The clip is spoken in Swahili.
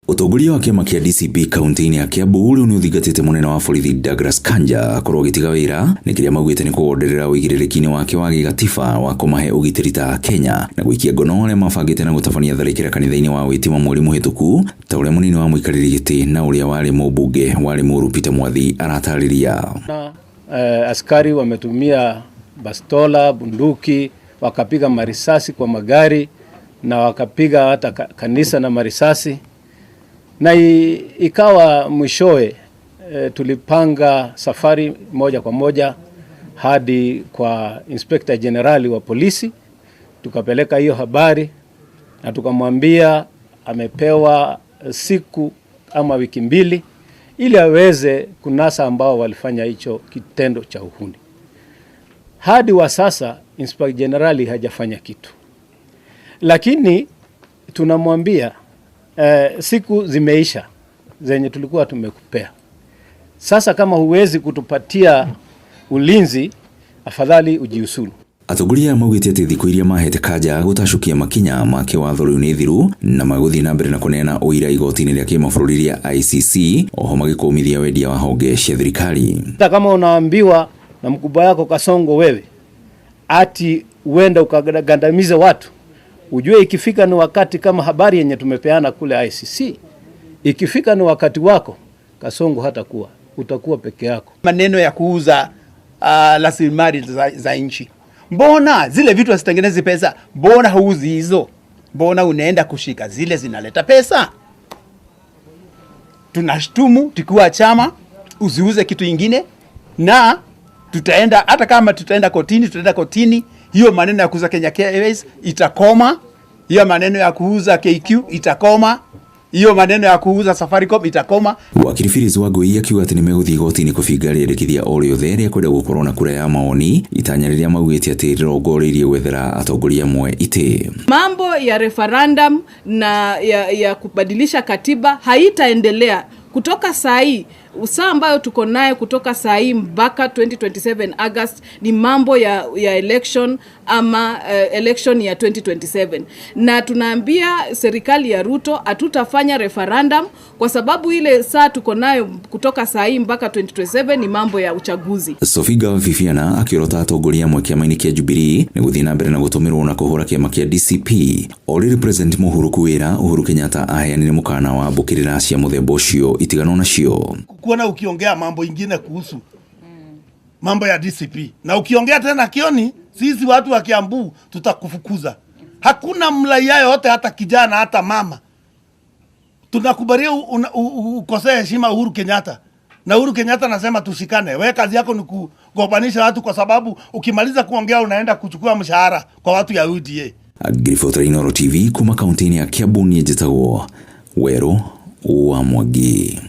Ũtongoria wa kĩama kĩa DCP kaunti-inĩ ya Kiambu rĩu nĩ ũthingatĩte mũnene wa borithi Douglas Kanja akorwo agĩtiga wĩra nĩ kĩrĩa maugĩte nĩ kũgonderera ũigĩrĩrĩki-inĩ wake wa gĩgatiba wa kũmahe ũgitĩri ta Kenya na gũikia ngono arĩa mabangĩte na gũtabania tharĩkĩra kanitha-inĩ wa Witima mweri mũhĩtũku ta ũrĩa mũnini wa mũikarĩri gĩtĩ na ũrĩa warĩ mũmbunge wa Limuru Peter Mwathi aratarĩria. Na, askari wametumia bastola, bunduki, wakapiga marisasi kwa magari na wakapiga hata kanisa na marisasi na ikawa mwishowe tulipanga safari moja kwa moja hadi kwa Inspector Generali wa polisi, tukapeleka hiyo habari na tukamwambia amepewa siku ama wiki 2 ili aweze kunasa ambao walifanya hicho kitendo cha uhuni. Hadi wa sasa Inspector Generali hajafanya kitu, lakini tunamwambia siku zimeisha zenye tulikuwa tumekupea. Sasa kama huwezi kutupatia ulinzi, afadhali ujiusulu. Atongoria maugĩte atĩ thikũ iria mahete Kanja gũtacũkia makinya ma kĩwatho rĩu nĩ thiru na magũthiĩ na mbere na kũneana ũira igoti-inĩ rĩa kĩmabũrũri rĩa ICC oho magĩkũmithia wendia wa honge cia thirikari. Hata kama unaambiwa na mkubwa yako Kasongo wewe ati uenda ukagandamize watu, ujue ikifika ni wakati kama habari yenye tumepeana kule ICC, ikifika ni wakati wako Kasongo hatakuwa, utakuwa peke yako. Maneno ya kuuza rasilimali za nchi, mbona zile vitu hazitengenezi pesa? Mbona huuzi hizo? Mbona unaenda kushika zile zinaleta pesa? Tunashtumu tukiwa chama usiuze kitu ingine, na tutaenda hata kama tutaenda kotini, tutaenda kotini. Hiyo maneno ya kuuza Kenya Airways itakoma, hiyo maneno ya kuuza KQ itakoma, hiyo maneno ya kuuza Safaricom itakoma. Wakiri Phyllis Wangui akiuga atĩ nĩmegũthiĩ igoti-inĩ kũbinga rĩendekithia o rĩothe rĩa kwenda gũkorwo na kura ya maoni itanya rĩrĩa maugĩte atĩ rĩrongoreirie gwethera atongoria amwe itĩ. Mambo ya referendum na ya kubadilisha katiba haitaendelea kutoka saa hii. Saa ambayo tuko nayo kutoka saa hii mpaka 2027 August ni mambo ya election ama election ya 2027, na tunaambia serikali ya Ruto hatutafanya referendum kwa sababu ile saa tuko nayo kutoka saa hii mpaka 2027 ni mambo ya uchaguzi. Sofiga Viviana akĩorota atongoria amwe kĩama-inĩ kĩa Jubilee nĩ gũthiĩ na mbere na gũtũmĩrwo na kũhũra kĩama kĩa DCP. O rĩrĩ President Mũhuruku wĩra Uhuru Kenyatta aheanire mũkana wa mbũkĩrĩra cia mũthemba ũcio itiganwo nacio. Kuona ukiongea mambo ingine kuhusu mambo ya DCP na ukiongea tena Kioni, sisi watu wa Kiambu tutakufukuza. Hakuna mraia yote, hata kijana, hata mama, tunakubalia ukosee heshima Uhuru Kenyatta. Na Uhuru Kenyatta anasema tushikane. Wewe kazi yako ni kugobanisha watu, kwa sababu ukimaliza kuongea unaenda kuchukua mshahara kwa watu ya UDA. Ngiribotera Inooro TV kuma kaunti-inĩ ya Kiambu, niĩ njĩtagwo Werũ wa Mwangi.